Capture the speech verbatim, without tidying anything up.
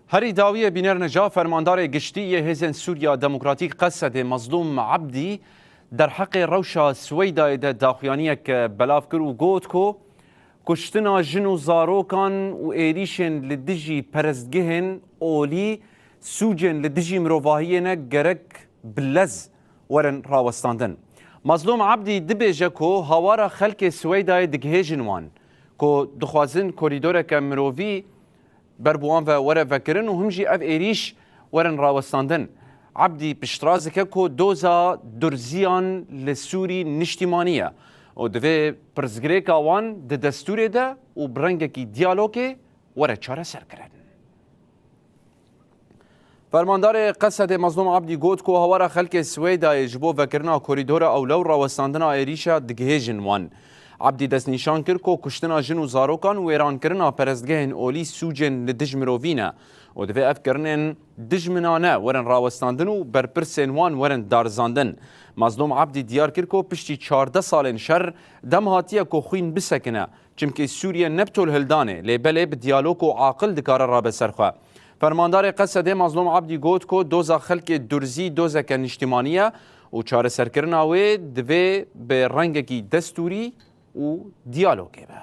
Herî dawiyê bînerine ca, fermandarê giştî yê Hêzên Sûriya Demokratîk Qesedê Mazlûm Ebdî derheqê rewşa Siweydayê de daxuyaniyek belav kir û got ku kuştina jin û zarokan û êrîşên li dijî perestgehên olî sûcên li dijî mirovahiyê ne, gerek bi lez werin rawestandin. Mazlûm Ebdî dibêje ku hawara xelkê Siweydayê digihêjin wan ku dixwazin korîdoreke mirovî ber bi wan ve were vekirin û him jî ev êrîş werin rawestandin. Ebdî piştrast dike ku doza durziyan li Sûrî niştîmanî ye û divê pirsgirêka wan di destûrê de û bi rengekî diyalogê were çareserkirin. Fermandarê Qesedê Mazlûm Ebdî got ku hawara xelkê Siweydayê ji bo vekirina korîdora ewle û rawestandina êrîşa digihêjin wan. Ebdî destnîşan kir ku kuştina jin û zarokan û wêrankirina perestgehên olî sûcên li dij mirovî ne û divê ev kirinên dijminane werin rawestandin û berpirsên wan werin darizandin. Mazlûm Ebdî diyar kir ku piştî çardeh salên şer dem hatiye ku xwîn bisekine, çimkî Sûriye ne bi tolhildanê, lê belê bi diyalog û aqil dikare rabe ser xwe. Fermandarê Qesedê Mazlûm Ebdî got ku doza xelkê Durzî dozeke niştîmanî ye û çareserkirina wê divê bi rengekî destûrî û diyalogê be.